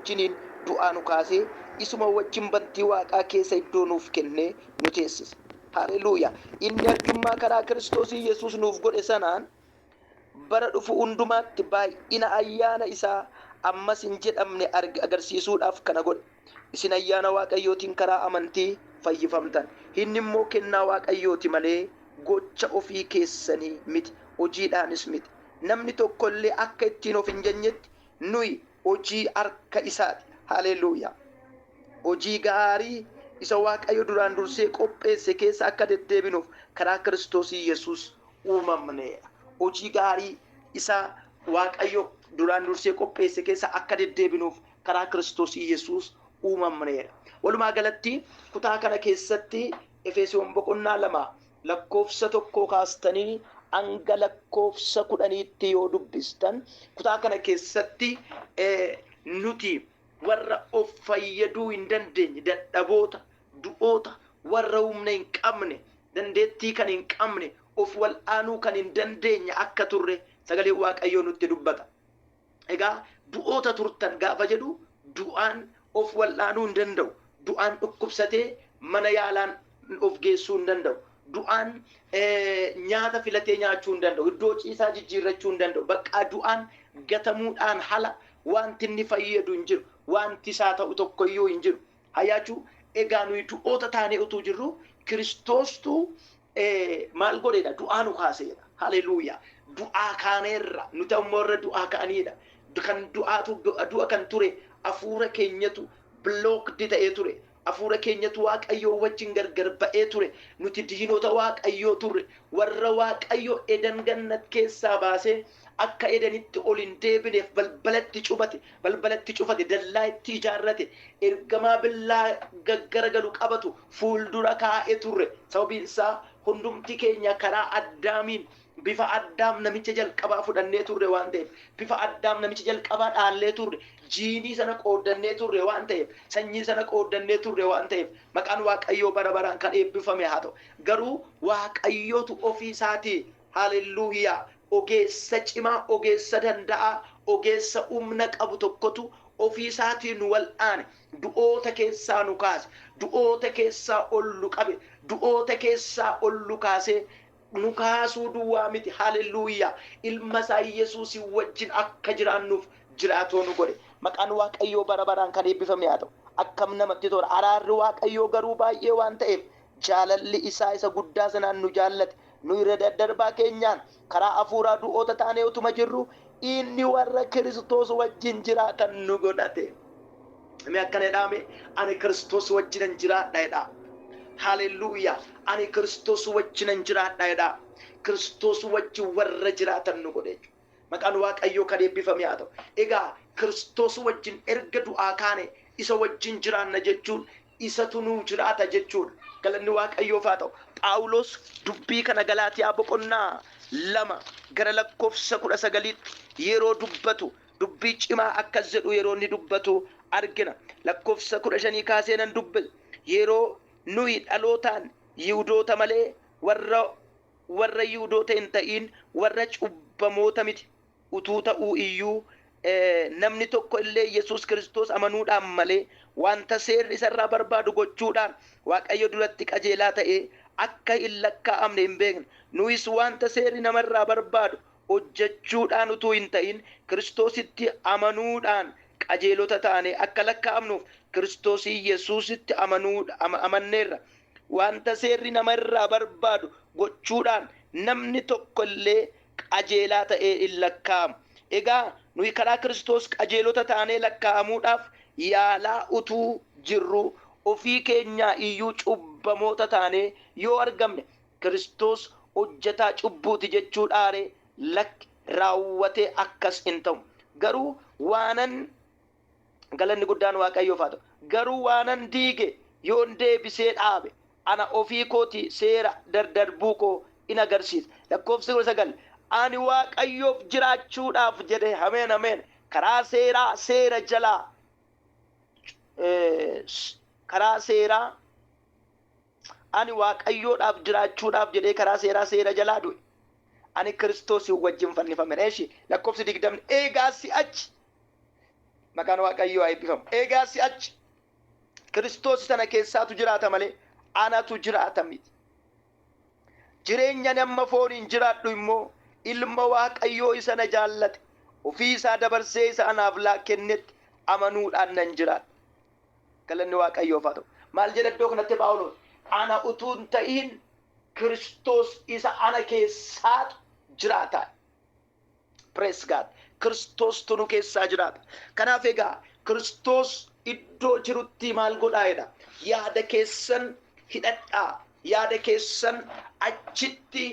wajjiniin du'aa nu kaasee, isuma wajjin bantii waaqaa keessa iddoo nuuf kennee nu teessise. Haleluuyaa! Inni arjummaa karaa Kiristoos Yesuus nuuf godhe sanaan bara dhufu hundumaatti baay'ina ayyaana isaa ammas hin jedhamne agarsiisuudhaaf kana godhe. Isin ayyaana Waaqayyootiin karaa amantii fayyifamtan. Inni immoo kennaa Waaqayyooti malee gocha ofii keessanii miti, hojiidhaanis miti. Namni tokko illee akka ittiin of hin jajnetti nuyi hojii harka isaati. Haleluuyaa! Hojii gaarii isa Waaqayyo duraan dursee qopheesse keessa akka deddeebinuuf karaa Kiristoos Yesuus uumamneera. Hojii gaarii isa Waaqayyo duraan dursee qopheesse keessa akka deddeebinuuf karaa Kiristoos Yesuus uumamneera. Walumaa galatti kutaa kana keessatti Efesoon boqonnaa 2 lakkoofsa 1 kaastanii hanga lakkoofsa 10tti yoo dubbistan, kutaa kana keessatti nuti warra of fayyaduu hin dandeenye, dadhaboota, du'oota, warra humna hin qabne, dandeettii kan hin qabne, of wal'aanuu kan hin dandeenye akka turre sagaleen Waaqayyoo nutti dubbata. Egaa du'oota turtan gaafa jedhu, du'aan of wal'aanuu hin danda'u. Du'aan dhukkubsatee mana yaalaan of geessuu hin danda'u. Du'aan nyaata filatee nyaachuu hin danda'u. Iddoo ciisaa jijjiirrachuu hin danda'u. Bakka du'aan gatamuudhaan hala wanti inni fayyadu hin jiru. Wanti isaa ta'u tokkoyyuu hin jiru. Hayaachuu egaa nuyi du'oota taanee utuu jirru Kiristoostu maal godheedha? Du'aa nu kaaseera. Haleluuyaa! Du'aa kaaneerra. Nuti ammoo warra du'aa ka'aniidha. Kan du'aatu du'a kan ture hafuura keenyatu blocked ta'ee ture. Hafuura keenyatu Waaqayyoo wajjin gargar ba'ee ture. Nuti diinota Waaqayyoo turre. Warra Waaqayyo Edan gannat keessaa baasee akka Edanitti ol hin deebineef balbalatti cufate, balbalatti cufate, dallaa itti ijaarrate, ergamaa billaa gaggaragalu qabatu fuuldura kaa'e turre. Sababiin isaa hundumti keenya karaa Addaamiin bifa Addaam namicha jalqabaa fudhannee turre waan ta'eef, bifa Addaam namicha jalqabaa dhaallee turre, jiinii sana qooddannee turre waan ta'eef, sanyii sana qooddannee turre waan ta'eef, maqaan Waaqayyoo bara baraan kan eebbifame haa ta'u. Garuu Waaqayyootu ofii isaatii, haalelluuyaa, ogeessa cimaa, ogeessa danda'aa, ogeessa humna qabu tokkotu ofii isaatii nu wal'aane, du'oota keessaa nu kaase, du'oota keessaa ol nu qabe, du'oota keessaa ol nu kaasee, nu kaasuu duwwaa miti, haalelluuyaa, ilma isaa Yesuusii wajjin akka jiraannuuf jiraatoo nu godhe. Maqaan Waaqayyoo bara baraan kan eebbifame haa ta'u. Akkam namatti tola! Araarri Waaqayyoo garuu baay'ee waan ta'eef, jaalalli isaa isa guddaa sanaan nu jaallate. Nu irra daddarbaa keenyaan karaa hafuuraa du'oota taanee utuma jirru, inni warra Kiristoos wajjin jiraatan nu godhate. Mee akkana jedhaa mee, "Ani Kiristoos wajjinan jiraadha" jedhaa. Haleluuyaa! "Ani Kiristoos wajjinan jiraadha" jedhaa. Kiristoos wajjin warra jiraatan nu godhe jechuudha. Maqaan Waaqayyoo kan eebbifame haa ta'u. Egaa Kiristoos wajjin erga du'aa kaane isa wajjin jiraanna jechuun isatu nuu jiraata jechuudha. Galanni Waaqayyoof haa ta'u. Phaawulos dubbii kana Galaatiyaa boqonnaa 2 gara lakkoofsa 19tti yeroo dubbatu dubbii cimaa akkas jedhu yeroo inni dubbatu argina. Lakkoofsa 15 kaasee nan dubbisa. Yeroo nuyi dhalootaan Yihudoota malee warra Yihudoota hin ta'iin, warra cubbamoota miti utuu ta'uu iyyuu, namni tokko illee Yesuus Kiristoos amanuudhaan malee wanta seerri isarraa barbaadu gochuudhaan Waaqayyo duratti qajeelaa ta'ee akka hin lakkaa'amne hin beekna. Nuyis wanta seerri namarraa barbaadu hojjechuudhaan utuu hin ta'in Kiristoositti amanuudhaan qajeelota taanee akka lakkaa'amnuuf Kiristoos Yesuusitti amanneerra. Wanta seerri nama irraa barbaadu gochuudhaan namni tokko illee qajeelaa ta'ee hin lakkaa'amu. Egaa nuyi karaa Kiristoos qajeelota taanee lakkaa'amuudhaaf yaalaa utuu jirruu ofii keenyaa iyyuu cubbamoota taanee yoo argamne, Kiristoos hojjetaa cubbuuti jechuudhaaree? Lakki, raawwatee akkas hin ta'u. Garuu waanan Galanni guddaan Waaqayyoof haa ta'u. Garuu waanan diige yoon deebisee dhaabe, ana ofii kootii seera daddarbuu koo in agarsiisa. Lakkoofsi 19, Ani Waaqayyoof jiraachuudhaaf jedhee, ameen ameen, karaa seeraa seera jalaa, karaa seeraa, ani Waaqayyoodhaaf jiraachuudhaaf jedhee karaa seeraa seera jalaa du'e. Ani Kiristoosii wajjin fannifameera. Eshi, lakkoofsi 20, egaa si'achi Maqaan Waaqayyoo haa eebbifamu. Egaa si'achi Kiristoos sana keessaatu jiraata malee anatu jiraata miti. Jireenya ani amma fooniin jiraadhu immoo ilma Waaqayyoo isa na jaallate ofii isaa dabarsee isa anaaf laa kennetti amanuudhaan nan jiraadha. Galanni Waaqayyoof haa ta'u. Maal jedha iddoo kanatti Phaawulos? Ana utuu hin ta'iin Kiristoos isa ana keessaatu jiraata. Praise God. Kiristoostu nu keessaa jiraata. Kanaaf egaa Kiristoos iddoo jirutti maal godhaa jedha? Yaada keessan hidhadhaa. Yaada keessan achitti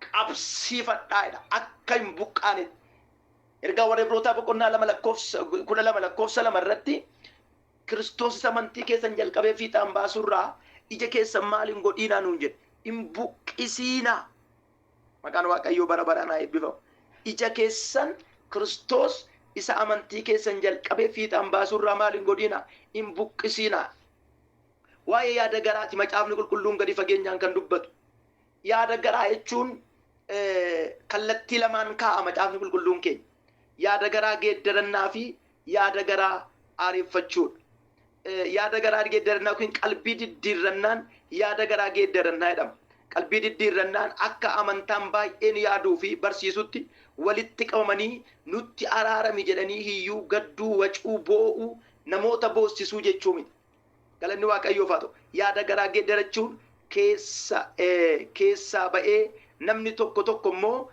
qabsiifadhaa jedha. Akka hin buqqaanetti. Ergaa warra Ibrootaa boqonnaa 2 lakkoofsa 12 lakkoofsa 2 irratti Kiristoos isa amantii keessan jalqabee fiixaan baasurraa ija keessan maal hin godhiinaa nuun jedhe. Hin buqqisiinaa. Maqaan Waaqayyoo bara baraan haa eebbifamu. Ija keessan Kiristoos isa amantii keessan jalqabee fiixaan baasurraa maal hin godhiinaa? Hin buqqisiinaa. Waa'ee yaada garaati macaafni qulqulluun gadi fageenyaan kan dubbatu. Yaada garaa jechuun kallattii lamaan kaa'a macaafni qulqulluun keenya. Yaada garaa geeddarannaa fi yaada garaa aareeffachuudha. Yaada garaa geeddarannaa yookiin qalbii diddiirrannaan yaada garaa geeddarannaa jedhama. Qalbii diddiirrannaan akka amantaan baay'een yaaduu fi barsiisutti walitti qabamanii nutti araarami jedhanii hiyyuu, gadduu, wacuu, boo'uu, namoota boossisuu jechuu miti. Galanni Waaqayyoof haa ta'u. Yaada garaa geeddarachuun keessa keessaa ba'ee namni tokko tokko immoo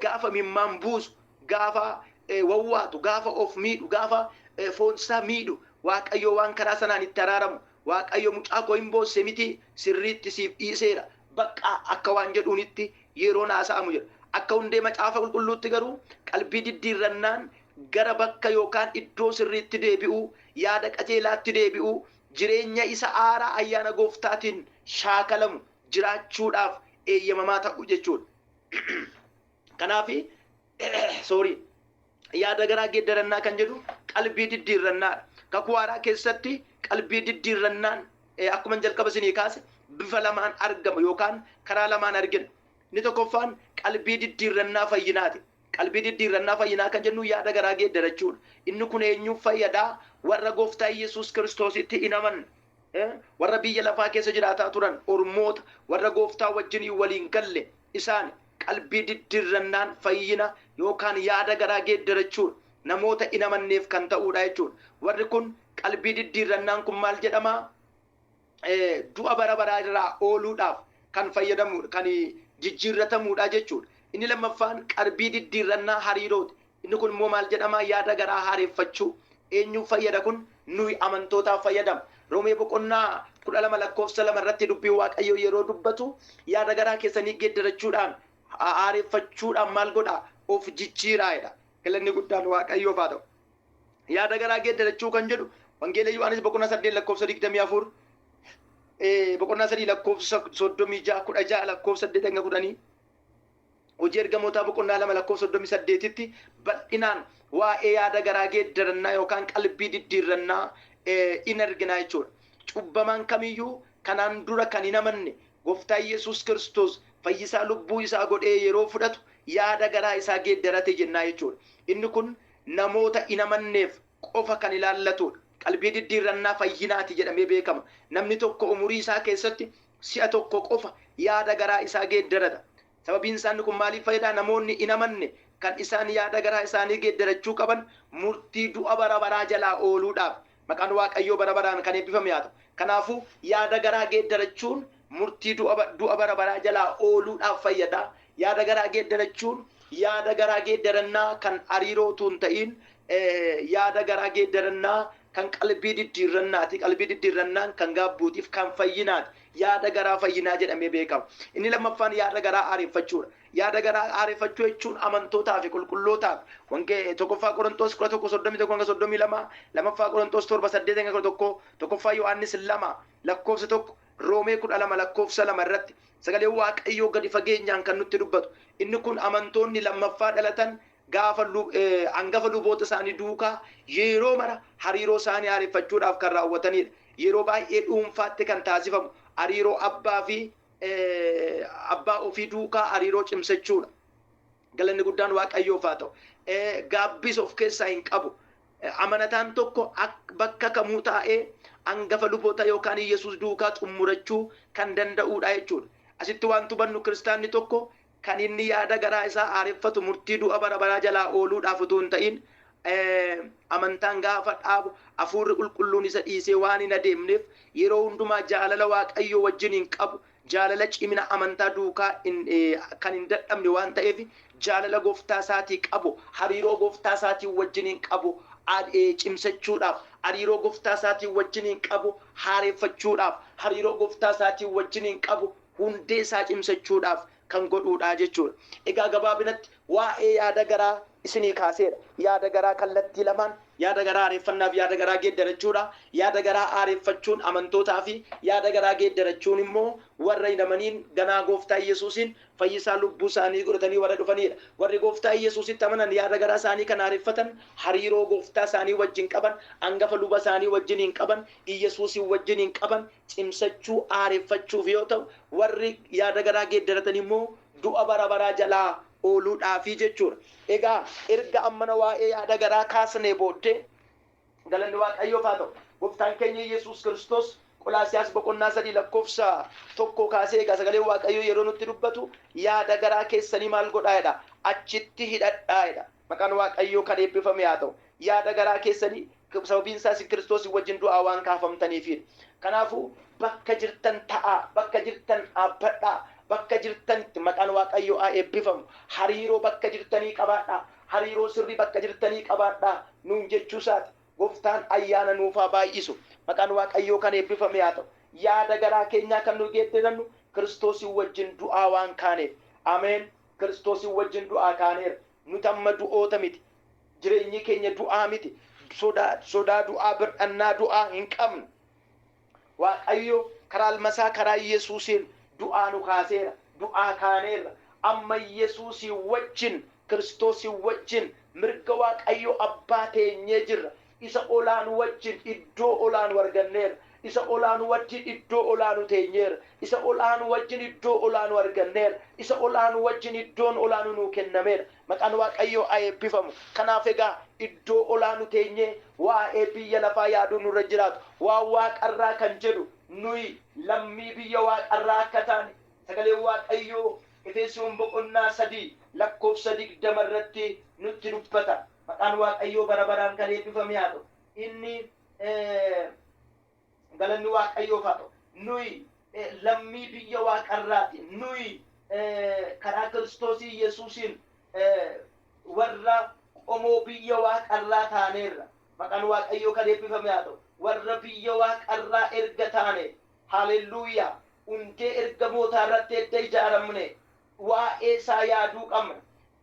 gaafa imimmaan buusu, gaafa wawwaatu, gaafa of miidhu, gaafa foonsaa miidhu, Waaqayyo waan karaa sanaan itti araaramu, Waaqayyo mucaa koo hin boosse miti sirriitti siif dhiiseera, baqqaa akka waan jedhuunitti yeroon haasa'amu jira. Akka hundee macaafa qulqulluutti garuu qalbii diddiirrannaan gara bakka yookaan iddoo sirriitti deebi'uu, yaada qajeelaatti deebi'uu, jireenya isa aaraa ayyaana gooftaatiin shaakalamu jiraachuudhaaf eeyyamamaa ta'uu jechuudha. Kanaaf sorry yaada garaa geeddarannaa kan jedhu qalbii diddiirrannaadha. Kakuu haaraa keessatti qalbii diddiirrannaan akkuma jalqaba isinii kaase bifa lamaan argama yookaan karaa lamaan argina. Inni tokkoffaan qalbii diddiirrannaa fayyinaati. Qalbii diddiirrannaa fayyinaa kan jennu yaada garaa geeddarachuudha. Inni kun eenyuuf fayyadaa? Warra gooftaa Yesuus Kiristoositti hin amanne. Warra biyya lafaa keessa jiraataa turan ormoota warra gooftaa wajjinii waliin galle isaan qalbii diddiirrannaan fayyina yookaan yaada garaa geeddarachuudha. Namoota hin amanneef kan ta'uudha jechuudha. Warri kun qalbii diddiirrannaan kun maal jedhamaa? Du'a bara baraa irraa ooluudhaaf kan fayyadamuudha, kan jijjiirratamuudha jechuudha. Inni lammaffaan qalbii diddiirrannaa hariirooti. Inni kun immoo maal jedhama? Yaada garaa haareffachuu. Eenyuuf fayyada kun? Nuyi amantootaaf fayyadama. Roomee boqonnaa 12 lakkoofsa 2 irratti dubbiin Waaqayyoo yeroo dubbatu yaada garaa keessanii geeddarachuudhaan haareffachuudhaan maal godhaa? Of jijjiiraa jedha. Galanni guddaan Waaqayyoof haa ta'u. Yaada garaa geeddarachuu kan jedhu Wangeela Yohaannis boqonnaa 8 lakkoofsa 24, boqonnaa 3 lakkoofsa 36, 16 lakkoofsa 8 hanga 10, Hojii Ergamootaa boqonnaa 2 lakkoofsa 38tti bal'inaan waa'ee yaada garaa geeddarannaa yookaan qalbii diddiirrannaa in argina jechuudha. Cubbamaan kamiyyuu kanaan dura kan hin amanne Gooftaa Yesuus Kiristoos fayyisaa lubbuu isaa godhee yeroo fudhatu yaada garaa isaa geeddarate jennaa jechuudha. Inni kun namoota hin amanneef qofa kan ilaallatudha. Qalbii diddiirrannaa fayyinaati jedhamee beekama. Namni tokko umurii isaa keessatti si'a tokko qofa yaada garaa isaa geeddarata. Sababiin isaa inni kun maaliif fayyada? Namoonni hin amanne kan isaan yaada garaa isaanii geeddarachuu qaban murtii du'a bara baraa jalaa ooluudhaaf. Maqaan Waaqayyoo bara baraan kan eebbifame haa ta'u. Kanaafuu yaada garaa geeddarachuun murtii du'a bara baraa jalaa ooluudhaaf fayyada. Yaada garaa geeddarachuun yaada garaa geeddarannaa kan hariiroo utuu hin ta'iin yaada garaa geeddarannaa kan qalbii diddiirrannaati. Qalbii diddiirrannaan kan gaabbuutiif kan fayyinaati. Yaada garaa fayyinaa jedhamee beekama. Inni lammaffaan yaada garaa haareffachuudha. Yaada garaa haareffachuu jechuun amantootaa fi qulqullootaaf Wangee tokkoffaa Qorontoos 11 31 hanga 32, lamaffaa Qorontoos 7 8 hanga 11, tokkoffaa Yohaannis 2 lakkoofsa 1, Roomee 12 lakkoofsa 2 irratti sagaleen Waaqayyoo gadi fageenyaan kan nutti dubbatu. Inni kun amantoonni lammaffaa dhalatan gaafa hangafa luboota isaanii duukaa yeroo mara hariiroo isaanii haareffachuudhaaf kan raawwatanidha. Yeroo baay'ee dhuunfaatti kan taasifamu hariiroo abbaa fi abbaa ofii duukaa hariiroo cimsachuudha. Galanni guddaan Waaqayyoof haa ta'u. Gaabbis of keessaa hin qabu. Amanataan tokko bakka kamuu taa'ee angafa luboota yookaan Iyyasuus duukaa xummurachuu kan danda'uudha jechuudha. Asitti waan hubannu, kiristaanni tokko kan inni yaada garaa isaa haareffatu murtii du'a bara baraa jalaa ooluudhaaf utuu hin ta'in, amantaan gaafa dhaabu hafuurri qulqulluun isa dhiisee waan hin adeemneef, yeroo hundumaa jaalala Waaqayyoo wajjin hin qabu, jaalala cimina amantaa duukaa kan hin dadhabne waan ta'eef, jaalala gooftaa isaatii qabu, hariiroo gooftaa isaatii wajjin hin qabu cimsachuudhaaf, hariiroo gooftaa isaatii wajjin hin qabu haareeffachuudhaaf, hariiroo gooftaa isaatii wajjin hin qabu hundee isaa cimsachuudhaaf kan godhuudha jechuudha. Egaa gabaabinatti waa'ee yaada garaa isinii kaaseera. Yaada garaa kallattii lamaan, yaada garaa haareeffannaaf yaada garaa geeddarachuudha. Yaada garaa haareeffachuun amantootaa fi yaada garaa geeddarachuun immoo warra hin amaniin, ganaa gooftaa Yesuusiin fayyisaa lubbuu isaanii godhatanii warra dhufanidha. Warri gooftaa Yesuusitti amanan yaada garaa isaanii kan haareffatan hariiroo gooftaa isaanii wajjin qaban, hangafa luba isaanii wajjin hin qaban, Yesuusin wajjin hin qaban cimsachuu haareffachuuf yoo ta'u, warri yaada garaa geeddaratan immoo du'a bara baraa jalaa ooluudhaafi jechuudha. Egaa erga ammana waa'ee yaada garaa kaasnee booddee, galanni Waaqayyoof haa ta'u. Gooftaan keenya Yesuus Kiristoos Qolaasiyaas boqonnaa 3 lakkoofsa 1 kaasee, egaa sagaleen Waaqayyoo yeroo nutti dubbatu, yaada garaa keessanii maal godhaa jedha? Achitti hidhadhaa jedha. Maqaan Waaqayyoo kan eebbifame haa ta'u. Yaada garaa keessanii, sababiin isaa isin Kiristoosii wajjin du'aa waan kaafamtaniifidha. Kanaafuu bakka jirtan ta'aa, bakka jirtan dhaabbadhaa, bakka jirtanitti maqaan Waaqayyoo haa eebbifamu. Hariiroo bakka jirtanii qabaadhaa, hariiroo sirrii bakka jirtanii qabaadhaa nuun jechuu isaati. Gooftaan ayyaana nuuf haa baay'isu. Maqaan Waaqayyoo kan eebbifame haa ta'u. Yaada garaa keenyaa kan nu geeddarannu Kiristoosii wajjin du'aa waan kaaneef. Ameen. Kiristoosii wajjin du'aa kaaneera. Nuti amma du'oota miti. Jireenyi keenya du'aa miti. Sodaa du'aa, bir'annaa du'aa hin qabnu. Waaqayyo karaa ilmasaa, karaa Yesuusiin du'aa nu kaaseera. Du'aa kaaneerra. Amma Yesuusii wajjin, Kiristoosii wajjin mirga Waaqayyo abbaa teenyee jirra. Isa olaanu wajjin iddoo olaanu arganneerra. Isa olaanu wajjin iddoo olaanu teenyeerra. Isa olaanu wajjin iddoo olaanu arganneerra. Isa olaanu wajjin iddoon olaanu nuu kennameera. Maqaan Waaqayyoo haa eebbifamu. Kanaaf egaa iddoo olaanu teenyee waa'ee biyya lafaa yaaduu nurra jiraatu. Waan waaqarraa kan jedhu, nuyi lammii biyya waaqarraa akka taane sagaleen Waaqayyoo Efesoon boqonnaa 3 lakkoofsa 20 irratti nutti dubbata. Maqaan Waaqayyoo bara baraan kan eebbifame haa ta'u. Inni galanni Waaqayyoof haa ta'u. Nuyi lammii biyya waaqarraati. Nuyi karaa Kiristoosii Yesuusiin warra qomoo biyya waaqarraa taaneerra. Maqaan Waaqayyoo kan eebbifame haa ta'u. Warra biyya waaqarraa erga taane, haalelluuyaa, hundee ergamootaa irratti edda ijaaramne, waa'ee isaa yaaduu qabna.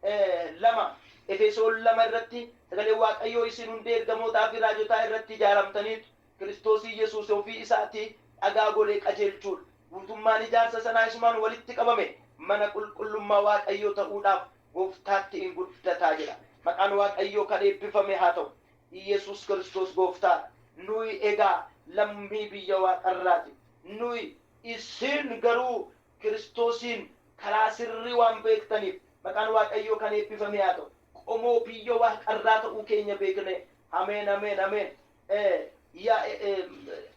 2, Efesoon 2 irratti sagaleen Waaqayyoo, isin hundee ergamootaa fi raajotaa irratti ijaaramtaniitu. Kiristoosii Yesuus ofii isaatii dhagaa golee qajeelchuudha. Guutummaan ijaarsa sanaa isumaan walitti qabame mana qulqullummaa Waaqayyoo ta'uudhaaf gooftaatti in guddataa jedha. Maqaan Waaqayyoo kan eebbifame haa ta'u. Yesuus Kiristoos gooftaadha. Nuyi egaa lammii biyya waaqarraati. Nuyi isin garuu Kiristoosiin karaa sirrii waan beektaniif, maqaan Waaqayyoo kan eebbifame haa ta'u. Qomoo biyya waaqarraa ta'uu keenya beekne. Ameen, ameen, ameen.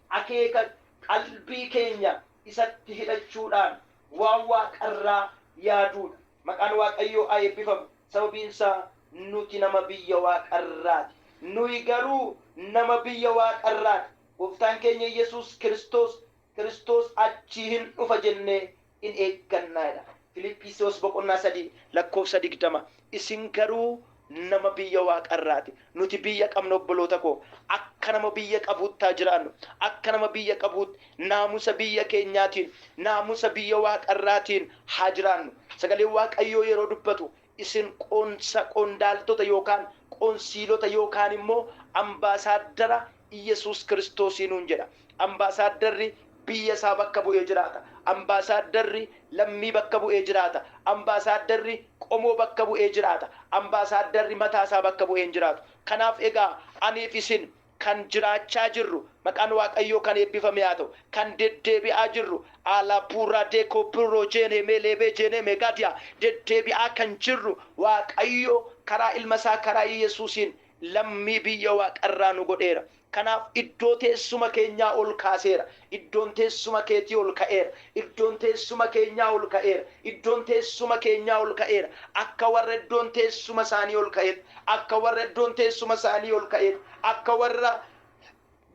Akeeka qalbii keenya isatti hidhachuudhaan waan waaqarraa yaaduudha. Maqaan Waaqayyoo haa eebbifamu. Sababiin isaa nuti nama biyya waaqarraati. Nuyi garuu nama biyya waaqarraati. Gooftaan keenya Yesuus Kiristoos, Kiristoos achii hin dhufa jennee in eeggannaadha. Filiphisiyoos boqonnaa 3 lakkoofsa 20. Isin garuu nama biyya waaqarraati. Nuti biyya qabna, obboloota koo. Akka nama biyya qabuutti haa jiraannu. Akka nama biyya qabuutti naamusa biyya keenyaatiin, naamusa biyya waaqarraatiin haa jiraannu. Sagaleen Waaqayyoo yeroo dubbatu, isin qoonsa qondaaltota yookaan qoonsiilota yookaan immoo ambaasaaddara Iyyasuus Kiristoosii nuun jedha. Ambaasaaddarri biyya isaa bakka bu'ee jiraata. Ambaasaaddarri lammii bakka bu'ee jiraata. Ambaasaaddarri qomoo bakka bu'ee jiraata. Ambaasaaddarri mataa isaa bakka bu'ee hin jiraatu. Kanaaf egaa aniif isin kan jiraachaa jirru, maqaan Waaqayyoo kan eebbifame haa ta'u, kan deddeebi'aa jirru, alapuura deekopiroo jeenee meeleebee jeenee meegaadiyaa, deddeebi'aa kan jirru Waaqayyo karaa ilma isaa, karaa Yesuusiin Lammii biyya waaqarraa nu godheera. Kanaaf iddoo teessuma keenyaa ol kaaseera. Iddoon teessuma keetii ol ka'eera. Iddoon teessuma keenyaa ol ka'eera. Iddoon teessuma keenyaa ol ka'eera. Akka warra iddoon teessuma isaanii ol ka'eetti, akka warra iddoon teessuma isaanii ol ka'eetti, akka warra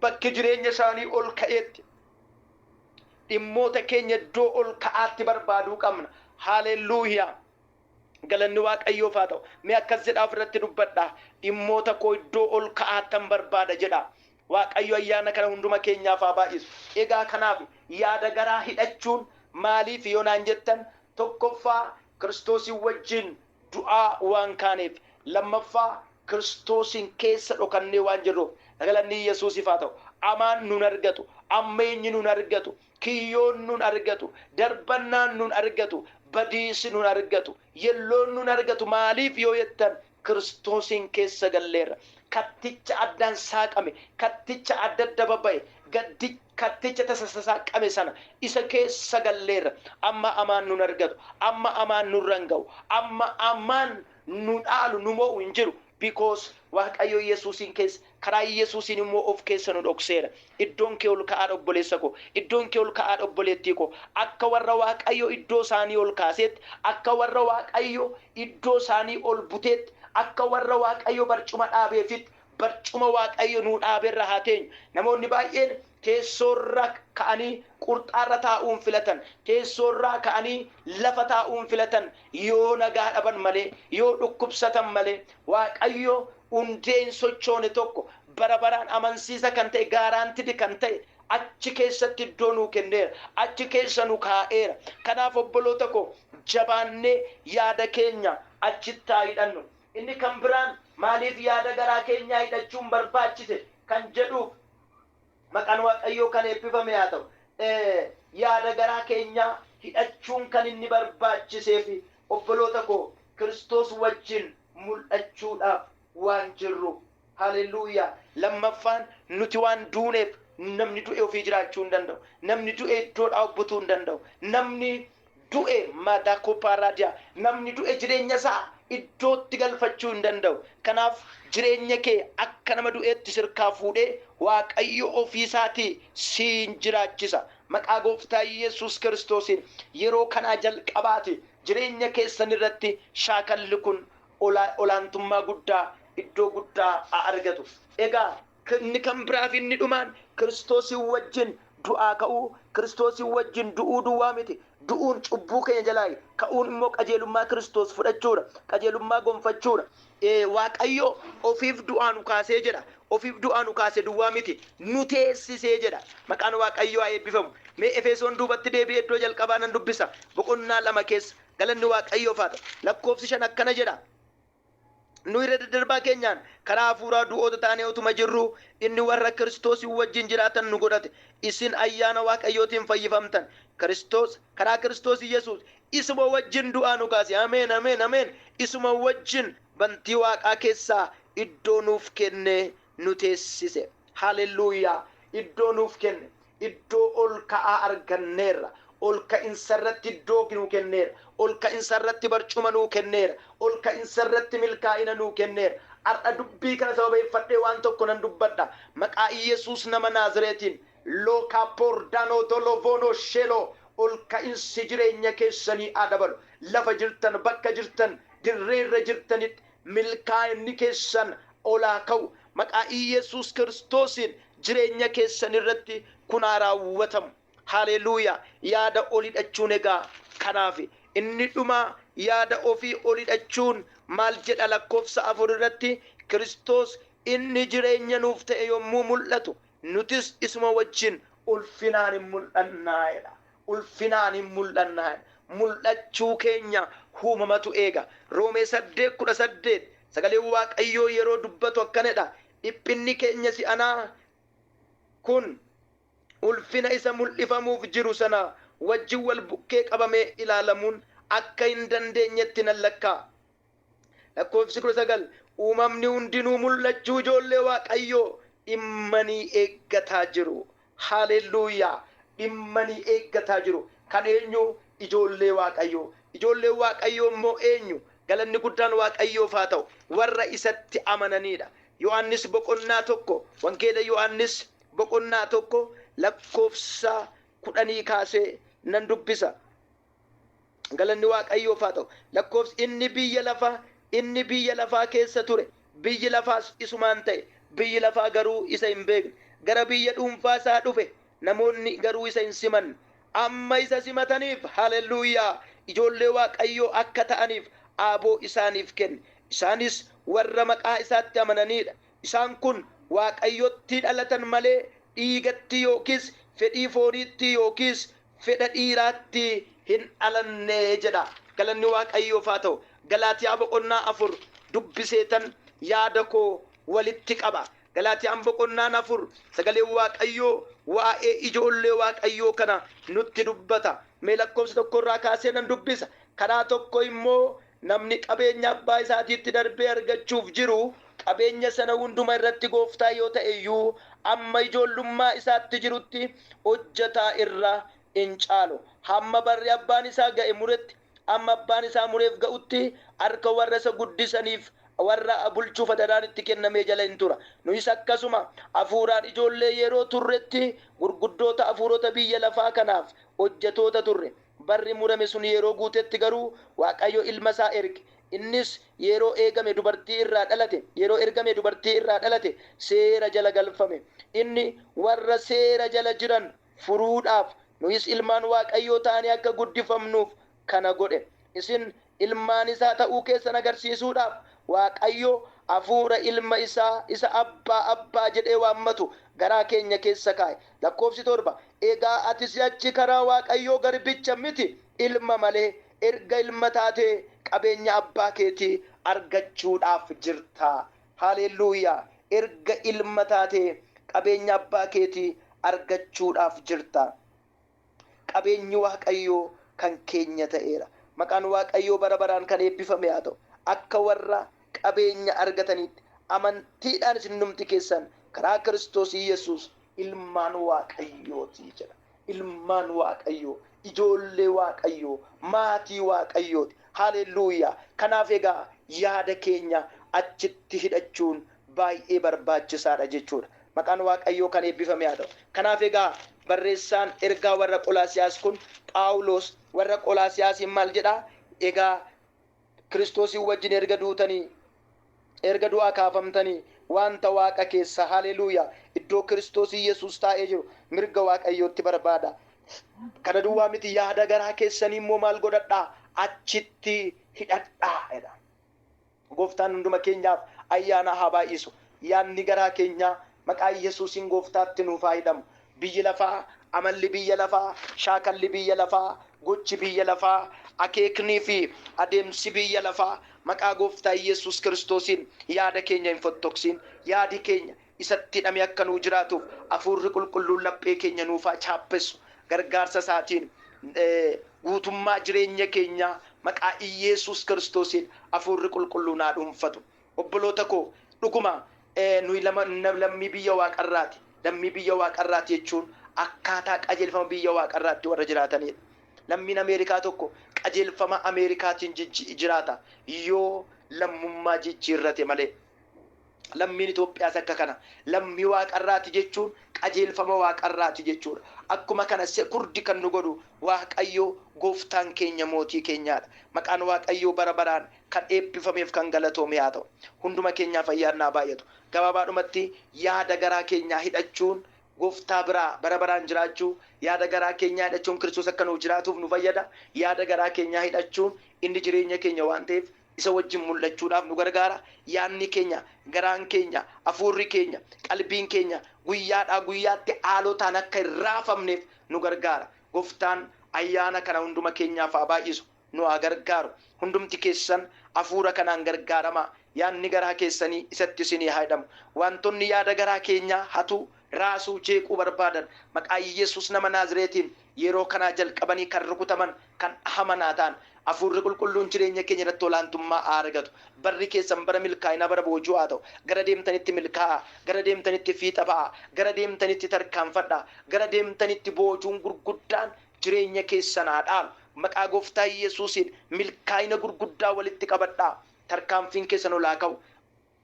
bakki jireenya isaanii ol ka'eetti dhimmoota keenya iddoo ol ka'aatti barbaaduu qabna. Haalelluuyaa! Galanni Waaqayyoof haa ta'u. Mee akkas jedhaa ofirratti dubbadhaa. Dhimmoota koo iddoo ol ka'aattan barbaada jedhaa. Waaqayyo ayyaana kana hunduma keenyaaf haa baay'isu. Egaa kanaaf yaada garaa hidhachuun maaliif yoo naan jettan, tokkoffaa Kiristoosiin wajjin du'aa waan kaaneef, lammaffaa Kiristoosiin keessa dhokannee waan jirruuf. Galanni Yesuusiif haa ta'u. Amaan nun argatu, ammeenyi nun argatu, kiyyoon nun argatu, darbannaan nun argatu, badiisi nun argatu, yelloon nun argatu. Maaliif yoo jettan, Kiristoosiin keessa galleerra. Katticha addaan saaqame, katticha adda adda babba'e, gaddi katticha tasa sasaaqame sana isa keessa galleerra. Amma amaan nun argatu, amma amaan nurra hin ga'u, amma amaan nu dhaalu, nu mo'u hin jiru. Because Waaqayyo Yesuusiin keessa, karaa Yesuusiin immoo of keessa nu dhokseera. Iddoon kee ol ka'aadha, obboleessa koo. Iddoon kee ol ka'aadha, obboleettii koo. Akka warra Waaqayyo iddoo isaanii ol kaaseetti, akka warra Waaqayyo iddoo isaanii ol buteetti, akka warra Waaqayyo barcuma dhaabeefitti, barcuma Waaqayyo nuu dhaaberra haa teenyu. Namoonni baay'een teessoorra ka'anii qurxaarra taa'uun filatan. Teessoorraa ka'anii lafa taa'uun filatan yoo nagaa dhaban malee, yoo dhukkubsatan malee. Waaqayyo hundee hin sochoone tokko, bara baraan amansiisa kan ta'e, guaranteed kan ta'e, achi keessatti iddoo nuu kenneera. Achi keessa nu kaa'eera. Kanaaf obboloota koo, jabaannee yaada keenya achitti haa hidhannu. Inni kan biraan maaliif yaada garaa keenyaa hidhachuun barbaachise kan jedhuuf, maqaan Waaqayyoo kan eebbifame haa ta'u. Yaada garaa keenyaa hidhachuun kan inni barbaachiseef, obboloota koo, Kiristoos wajjin mul'achuudhaaf waan jirruuf. Haleluuyaa! Lammaffaan nuti waan duuneef. Namni du'e ofii jiraachuu hin danda'u. Namni du'e iddoodhaa of butuu hin danda'u. Namni du'e maadaakoo paaraadiyaa. Namni du'e jireenya isaa iddootti galfachuu hin danda'u. Kanaaf jireenya kee akka nama du'eetti sirkaa fuudhee Waaqayyo ofii isaatii siin jiraachisa. Maqaa Gooftaa Yesuus Kiristoosiin yeroo kanaa jalqabaati jireenya keessan irratti shaakalli kun olaantummaa guddaa, iddoo guddaa haa argatu. Egaa inni kan biraa fi inni dhumaan Kiristoosiin wajjin du'aa ka'uu. Kiristoosiin wajjin du'uu duwwaa miti. Du'uun cubbuu keenya jalaayi. Ka'uun immoo qajeelummaa Kiristoos fudhachuudha. Qajeelummaa gonfachuudha. Waaqayyo ofiif du'aa nu kaasee jedha. Ofiif du'aa nu kaase duwwaa miti. Nu teessisee jedha. Maqaan Waaqayyoo haa eebbifamu. Mee Efesoon duubatti deebi'ee iddoo jalqabaa nan dubbisa. Boqonnaa 2 keessa, galanni Waaqayyoof haa ta'u. Lakkoofsi 5 akkana jedha. Nu irra daddarbaa keenyaan karaa hafuuraa du'oota taanee utuma jirruu, inni warra Kiristoosiin wajjin jiraatan nu godhate. Isin ayyaana Waaqayyootiin fayyifamtan. Kiristoos, karaa Kiristoos Yesuus isuma wajjin du'aa nu kaase. Ameen, ameen, ameen. Isuma wajjin bantii waaqaa keessaa iddoo nuuf kennee nu teessise. Haleluuyaa! Iddoo nuuf kenne. Iddoo ol ka'aa arganneerra. Ol ka'insa irratti iddoo nuu kenneera. Ol ka'insa irratti barcuma nuu kenneera. Ol ka'insa irratti milkaa'ina nuu kenneera. Har'a dubbii kana sababeeffadhee waan tokko nan dubbadha. Maqaa Yesuus nama Naazireetiin, lookaa dolovoono sheloo, ol ka'insi jireenya keessanii haa dabalu. Lafa jirtan, bakka jirtan, dirreerra jirtanitti milkaa'inni keessan olaa ka'u. Maqaa Yesuus Kiristoosiin jireenya keessan irratti kun haa raawwatamu. Haleluuyaa! Yaada ol hidhachuun egaa kanaaf. Inni dhumaa yaada ofii ol hidhachuun maal jedha? Lakkoofsa 4 irratti, Kiristoos inni jireenya nuuf ta'e yommuu mul'atu, nutis isuma wajjin ulfinaan hin mul'annaa jedha. Ulfinaan hin mul'annaa jedha. Mul'achuu keenya uumamatu eega. Roomee 8:18, sagaleen Waaqayyoo yeroo dubbatu akkanadha. Dhiphinni keenya si'anaa kun ulfina isa mul'ifamuuf jiru sana wajjin wal bukkee qabamee ilaalamuun akka hin dandeenyetti nan lakkaa'a. Lakkoofsi 19, uumamni hundinuu mul'achuu ijoollee Waaqayyoo dhimmanii eeggataa jiru. Haalelluuyaa! Dhimmanii eeggataa jiru. Kan eenyu? Ijoollee Waaqayyoo. Ijoolleen Waaqayyoo immoo eenyu? Galanni guddaan Waaqayyoof haa ta'u. Warra isatti amananiidha. Yohaannis boqonnaa 1, Wangeela Yohaannis boqonnaa 1 lakkoofsa 10 kaasee nan dubbisa. Galanni Waaqayyoof haa ta'u. Lakkoofsi inni biyya lafaa inni biyya lafaa keessa ture, biyyi lafaas isumaan ta'e, biyyi lafaa garuu isa hin beekne. Gara biyya dhuunfaa isaa dhufe, namoonni garuu isa hin simanne. Amma isa simataniif, haleluuyaa, ijoollee Waaqayyoo akka ta'aniif aaboo isaaniif kenne. Isaanis warra maqaa isaatti amananiidha. Isaan kun Waaqayyottii dhalatan malee dhiigatti yookiis fedhii fooniitti yookiis fedha dhiiraatti hin dhalanne jedha. Galanni Waaqayyoof haa ta'u. Galaatiyaa boqonnaa 4 dubbiseetan yaada koo walitti qaba. Galaatiyaan boqonnaan 4 sagaleen Waaqayyoo waa'ee ijoollee Waaqayyoo kana nutti dubbata. Mee lakkoofsa tokko irraa kaasee nan dubbisa. Karaa tokko immoo namni qabeenya abbaa isaatiitti darbee argachuuf jiru qabeenya sana hunduma irratti gooftaa yoo ta'e iyyuu amma ijoollummaa isaatti jirutti hojjetaa irra hin caalu. Hamma barri abbaan isaa ga'e muretti, amma abbaan isaa mureef ga'utti harka warra isa guddisaniif warra bulchuuf adaraan itti kennamee jala in tura. Nuyis akkasuma hafuuraan ijoollee yeroo turretti gurguddoota hafuurota biyya lafaa kanaaf hojjetoota turre. Barri murame sun yeroo guutetti garuu Waaqayyo ilma isaa erge. Innis yeroo eegame dubartii irraa dhalate, yeroo ergame dubartii irraa dhalate, seera jala galfame. Inni warra seera jala jiran furuudhaaf, nuyis ilmaan Waaqayyoo taanee akka guddifamnuuf kana godhe. Isin ilmaan isaa ta'uu keessan agarsiisuudhaaf Waaqayyo hafuura ilma isaa isa Abbaa, Abbaa jedhee waammatu garaa keenya keessa kaa'e. Lakkoofsi 7, Egaa ati si'achi karaa Waaqayyoo garbicha miti, ilma malee, erga ilma taatee qabeenya abbaa keetii argachuudhaaf jirta. Haaleelluuyaa! Erga ilma taatee qabeenya abbaa keetii argachuudhaaf jirta. Qabeenyi Waaqayyoo kan keenya ta'eera. Maqaan Waaqayyoo bara baraan kan eebbifame haa ta'u. Akka warra qabeenya argataniitti amantiidhaan isinumti keessan karaa Kiristoos Yesuus ilmaan Waaqayyooti jedha. Ilmaan Waaqayyoo, ijoollee Waaqayyoo, maatii Waaqayyooti. Haleluuyaa! Kanaaf egaa yaada keenya achitti hidhachuun baay'ee barbaachisaadha jechuudha. Maqaan Waaqayyoo kan eebbifame haa ta'u. Kanaaf egaa barreessaan ergaa warra Qolaasiyaas kun Phaawulos warra Qolaasiyaasiin maal jedhaa? Egaa Kiristoosiin wajjin erga duutanii, erga du'aa kaafamtanii, wanta waaqa keessa, haleluuyaa, iddoo Kiristoos Yesuus taa'ee jiru mirga Waaqayyootti barbaada. Kana duwwaa miti, yaada garaa keessanii immoo maal godhadhaa? Achitti hidhadhaa jedha. Gooftaan hunduma keenyaaf ayyaana haa baay'isu. Yaadni garaa keenyaa maqaa Yesuusiin Gooftaatti nuuf haa hidhamu. Biyyi lafaa, amalli biyya lafaa, shaakalli biyya lafaa, gochi biyya lafaa, akeeknii fi adeemsi biyya lafaa maqaa Gooftaa Yesuus Kiristoosiin yaada keenya hin fottoqsiin. Yaadi keenya isatti hidhamee akka nuu jiraatuuf Hafuurri Qulqulluun laphee keenya nuuf haa chaappessu. Gargaarsa isaatiin guutummaa jireenya keenyaa maqaa Iyeesuus Kiristoosiin Hafuurri Qulqulluun haa dhuunfatu. Obboloota koo, dhuguma nuyi lammii biyya waaqarraati. Lammii biyya waaqarraati jechuun akkaataa qajeelfama biyya waaqarraatti warra jiraatanidha. Lammiin Ameerikaa tokko qajeelfama Ameerikaatiin jiraata yoo lammummaa jijjiirrate malee. Lammiin Itoophiyaas akka kana. Lammii waaqarraati jechuun qajeelfama waaqarraati jechuudha. Akkuma kana sekurdi kan nu godhu Waaqayyo gooftaan keenya mootii keenyaadha. Maqaan Waaqayyoo bara baraan kan eebbifameef kan galatoome haa ta'u. Hunduma keenyaaf ayyaanni haa baay'atu. Gabaabaadhumatti yaada garaa keenyaa hidhachuun Gooftaa biraa bara baraan jiraachuu, yaada garaa keenyaa hidhachuun Kiristoos akka nuuf jiraatuuf nu fayyada. Yaada garaa keenyaa hidhachuun inni jireenya keenya waan ta'eef isa wajjin mul'achuudhaaf nu gargaara. Yaadni keenya, garaan keenya, hafuurri keenya, qalbiin keenya guyyaadhaa guyyaatti haalotaan akka hin raafamneef nu gargaara. Goftaan ayyaana kana hunduma keenyaaf haa baay'isu, nu haa gargaaru. Hundumti keessan hafuura kanaan gargaaramaa. Yaadni garaa keessanii isatti isinii haa hidhamu. Waantonni yaada garaa keenyaa hatuu, raasuu, jeequu barbaadan maqaa Yesuus nama Naazireetiin yeroo kanaa jalqabanii kan rukutaman, kan dhahaman haa ta'an. Hafuurri Qulqulluun jireenya keenya irratti olaantummaa haa argatu. Barri keessan bara milkaa'inaa, bara boojuu haa ta'u. Gara deemtanitti milkaa'aa, gara deemtanitti fiixa ba'aa, gara deemtanitti tarkaanfadhaa, gara deemtanitti boojuun gurguddaan jireenya keessan haa dhaalu. Maqaa Gooftaa Yesuusiin milkaa'ina gurguddaa walitti qabadhaa. Tarkaanfiin keessan ol haa ka'u.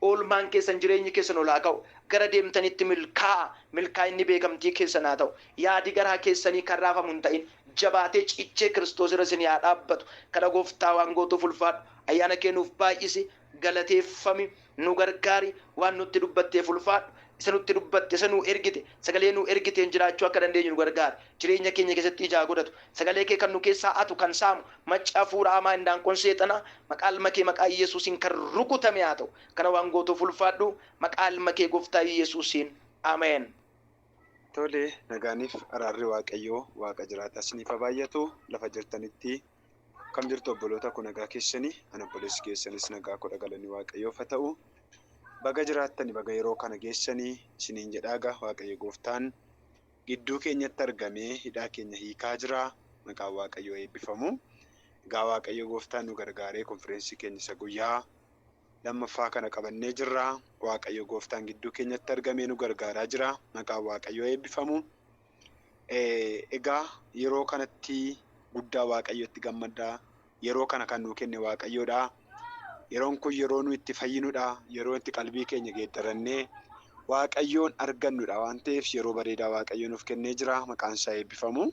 Oolmaan keessan, jireenyi keessan ol haa ka'u. Gara deemtanitti milkaa'a. Milkaa'inni beekamtii keessan haa ta'u. Yaadi garaa keessanii kan raafamu hin ta'in. Jabaatee cichee Kiristoos irra isin haa dhaabbatu. Kana Gooftaa waan gootuuf ulfaadhu. Ayyaana kee nuuf baay'isi. Galateeffami. Nu gargaari. Waan nutti dubbatteef ulfaadhu. Isa nutti dubbatte, isa nuu ergite, sagalee nuu ergiteen jiraachuu akka dandeenyu nu gargaari. Jireenya keenya keessatti ija haa godhatu. Sagalee kee kan nu keessaa atu, kan saamu, macci hafuura hamaa, indaanqoon seexanaa, maqaa ilma kee maqaa Iyyasuusiin kan rukutame haa ta'u. Kana waan gootuuf ulfaadhu. Maqaa ilma kee Gooftaa Iyyasuusiin. Ameen. Tole, nagaaniif araarri Waaqayyoo Waaqa jiraataa isiniif haa baay'atu lafa jirtanitti. Akkam jirtu obboloota koo, nagaa keessanii? Ani obboleessi keessanis nagaa koodha, galanni Waaqayyoof haa ta'u. Baga jiraattani, baga yeroo kana geessanii isiniin jedhaaga. Waaqayyo gooftaan gidduu keenyatti argamee hidhaa keenya hiikaa jira. Maqaan Waaqayyoo eebbifamu. Egaa Waaqayyo gooftaan nu gargaaree konfireensii keenya isa guyyaa lammaffaa kana qabannee jirra. Waaqayyo gooftaan gidduu keenyatti argamee nu gargaaraa jira. Maqaan Waaqayyoo eebbifamu. Egaa yeroo kanatti guddaa Waaqayyotti gammaddaa. Yeroo kana kan nuu kenne Waaqayyoodha. Yeroon kun yeroo nu itti fayyinudha. Yeroo itti qalbii keenya geeddarannee Waaqayyoon argannudha waan ta'eef yeroo bareedaa Waaqayyo nuuf kennee jira. Maqaan isaa eebbifamu.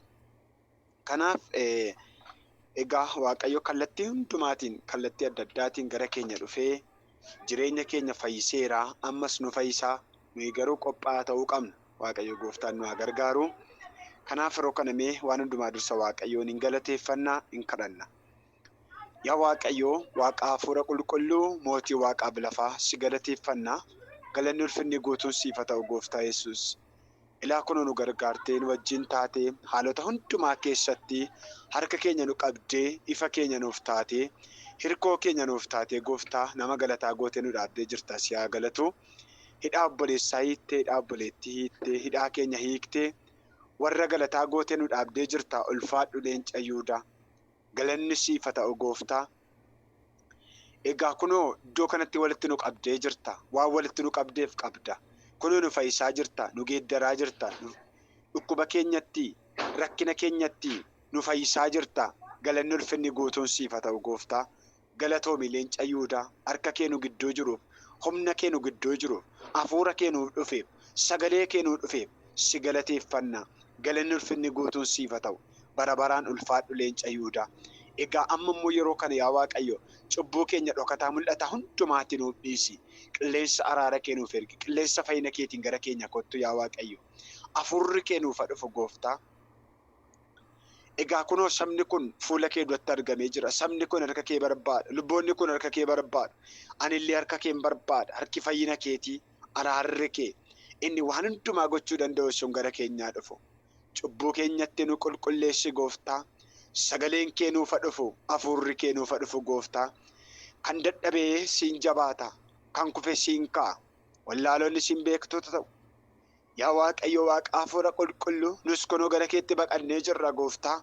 Kanaaf egaa Waaqayyo kallattii hundumaatiin, kallattii adda addaatiin gara keenya dhufee jireenya keenya fayyiseera. Ammas nu fayyisaa. Nuyi garuu qophaa'aa ta'uu qabna. Waaqayyo gooftaan nu haa gargaaru. Kanaaf yeroo kana mee waan hundumaa dursa Waaqayyoon hin galateeffanna, hin kadhanna. Yaa Waaqayyo, Waaqa hafuura qulqulluu, mootii Waaqaaf lafaa, si galateeffanna. Galanni ulfinni guutuun siif haa ta'u, Gooftaa Yesuus. Ilaa kunoo nu gargaartee, nu wajjin taatee, haalota hundumaa keessatti harka keenya nu qabdee, ifa keenya nuuf taatee, hirkoo keenya nuuf taatee, Gooftaa, nama galataa gootee nu dhaabdee jirta, si haa galatu. Hidhaa obboleessaa hiiktee, hidhaa obboleettii hiiktee, hidhaa keenya hiiktee, warra galataa gootee nu dhaabdee jirta, ulfaadhu leenca Yihudaa. Galanni siif haa ta'u, Gooftaa. Egaa kunoo iddoo kanatti walitti nu qabdee jirta. Waan walitti nu qabdeef qabda. Kunoo nu fayyisaa jirta, nu geeddaraa jirta. Dhukkuba keenyatti, rakkina keenyatti nu fayyisaa jirta. Galanni ulfinni guutuun siif haa ta'u, Gooftaa. Galatoomi leenca Yihudaa, harka kee nu gidduu jiruuf, humna kee nu gidduu jiruuf, hafuura kee nuuf dhufeef, sagalee kee nuuf dhufeef si galateeffanna. Galanni ulfinni guutuun siif haa ta'u. Bara baraan ulfaadhu leenca Yihudaa. Egaa amma immoo yeroo kana yaa Waaqayyo, cubbuu keenya dhokataa mul'ataa hundumaatti nuuf dhiisi. Qilleensa araara kee nuuf ergi. Qilleensa fayyina keetiin gara keenya kottu yaa Waaqayyo. Hafuurri kee nuuf haa dhufu, Gooftaa. Egaa kunoo sabni kun fuula kee duratti argamee jira. Sabni kun harka kee barbaada. Lubboonni kun harka kee barbaadu. Anillee harka kee hin barbaada. Harki fayyina keetii, araarri kee, inni waan hundumaa gochuu danda'u sun gara keenyaa dhufu. Cubbuu keenyatti nu qulqulleessi, Gooftaa. Sagaleen kee nuuf haa dhufu. Hafuurri kee nuuf haa dhufu, Gooftaa. Kan dadhabee siin jabaata. Kan kufe siin ka'a. Wallaalonni siin beektota ta'u. Yaa Waaqayyo Waaqa hafuura qulqulluu, nus kunoo gara keetti baqannee jirra, Gooftaa.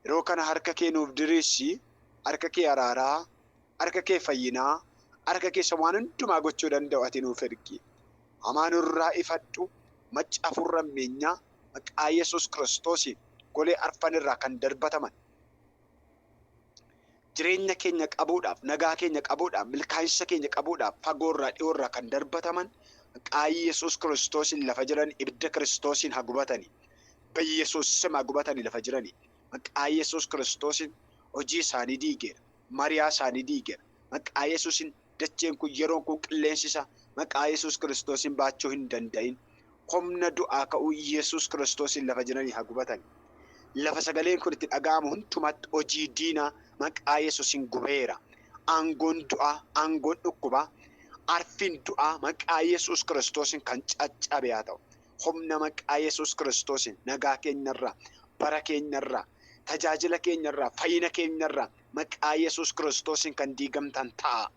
Yeroo kana harka kee nuuf diriirsi, harka kee araaraa, harka kee fayyinaa, harka kee isa waan hundumaa gochuu danda'u ati nuuf ergi. Hamaa nurraa ifadhu, macca hafuurra hammeenyaa maqaa Yesuus Kiristoosiin golee arfan irraa kan darbataman, jireenya keenya qabuudhaaf, nagaa keenya qabuudhaaf, milkaa'insa keenya qabuudhaaf fagoorraa dhiyoorraa kan darbataman maqaa Yesuus Kiristoosiin lafa jiran ibidda Kiristoosiin haa gubatani. Yesuus haa gubatani lafa jirani. Maqaa Yesuus Kiristoosiin hojii isaanii diigeera. Mariyaa isaanii diigeera. Maqaa Yesuusiin dacheen kun, yeroon kun, qilleensi isaa maqaa Yesuus Kiristoosiin baachuu hin danda'in. Humna du'aa ka'uu Yesuus Kiristoosiin lafa jiranii haa gubatani. Lafa sagaleen kun itti dhaga'amu hundumaatti hojii diinaa maqaa Yesuusiin gubeera. Aangoon du'aa, aangoon dhukkubaa, arfiin du'aa maqaa Yesuus Kiristoosiin kan caccabe haa ta'u. Humna maqaa Yesuus Kiristoosiin nagaa keenyarraa, bara keenyarraa, tajaajila keenyarraa, fayyina keenyarraa maqaa Yesuus Kiristoosiin kan diigamtan ta'a.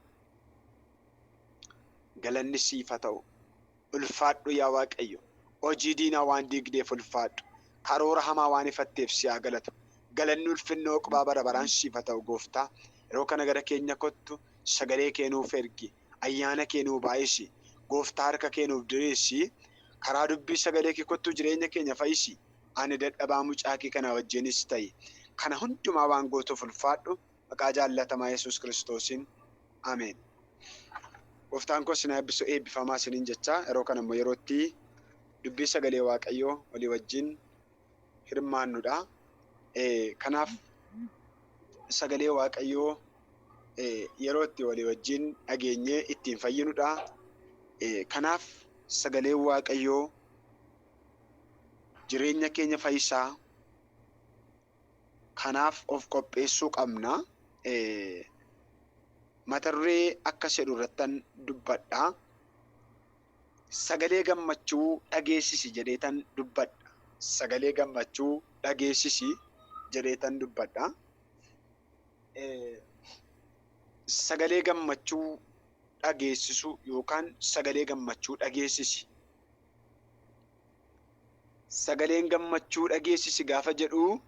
Galanni siif haa ta'u. Ulfaadhu yaa Waaqayyo. Hojii diinaa waan diigdeef ulfaadhu. Karoora hamaa waan ifatteef si haa galatu. Galanni ulfinni oqbaa bara baraan siif haa ta'u, Gooftaa. Yeroo kana gara keenya kottu, sagalee kee nuuf ergi. Ayyaana kee nuu baay'isi. Gooftaa, harka kee nuuf diriirsi. Karaa dubbii sagalee kee kottu jireenya keenya fayyisi. Ani dadhabaa mucaa kee kana wajjinis ta'i. Kana hundumaa waan gootuuf ulfaadhu. Maqaa jaallatamaa Yesuus Kiristoosiin. Ameen. Gooftaan koo isin haa eebbisu, eebbifamaa isiniin jecha. Yeroo kana immoo yerootti dubbii sagalee Waaqayyoo walii wajjin hirmaannudha. Kanaaf sagalee Waaqayyoo yeroo itti walii wajjin dhageenyee ittiin fayyinudha. Kanaaf sagaleen Waaqayyoo jireenya keenya fayyisaa. Kanaaf of qopheessuu qabna. Mata duree akkas jedhu irrattan dubbadha. Sagalee gammachuu dhageessisi jedheetan dubbadha. Sagalee gammachuu dhageessisi jedheetan dubbadha. Sagalee gammachuu dhageessisuu yookaan sagalee gammachuu dhageessisi. Sagaleen gammachuu dhageessisi gaafa jedhu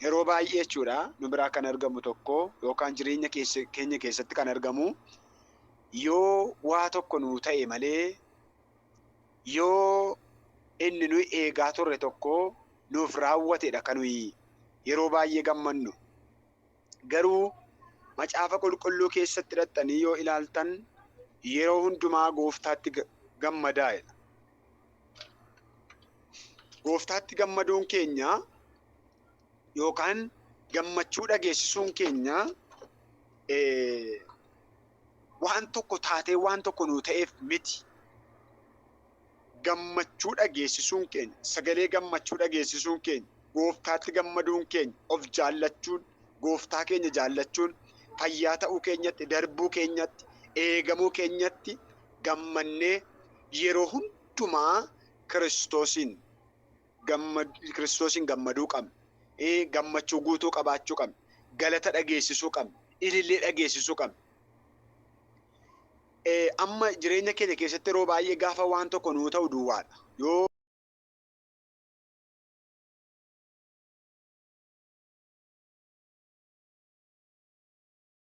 yeroo baay'ee jechuudha nu biraa kan argamu tokko yookaan jireenya keenya keessatti kan argamu yoo waa tokko nuu ta'e malee, yoo inni nuyi eegaa turre tokko nuuf raawwatedha kan nuyi yeroo baay'ee gammannu. Garuu macaafa qulqulluu keessatti hidhattanii yoo ilaaltan yeroo hundumaa gooftaatti gammadaa jedha. Gooftaatti gammaduun keenya yookaan gammachuu dhageessisuun keenya waan tokko taatee waan tokko nuu ta'eef miti. Gammachuu dhageessisuun keenya, sagalee gammachuu dhageessisuun keenya, gooftaatti gammaduun keenya, of jaallachuun, gooftaa keenya jaallachuun, fayyaa ta'uu keenyatti, darbuu keenyatti, eegamuu keenyatti gammannee yeroo hundumaa Kiristoosiin gammaduu qabna. Gammachuu guutuu qabaachuu qabna. Galata dhageessisuu qabna. Ilillee dhageessisuu qabna. Amma jireenya keenya keessatti yeroo baay'ee gaafa waan tokko nuu ta'u duwwaadha. Yoo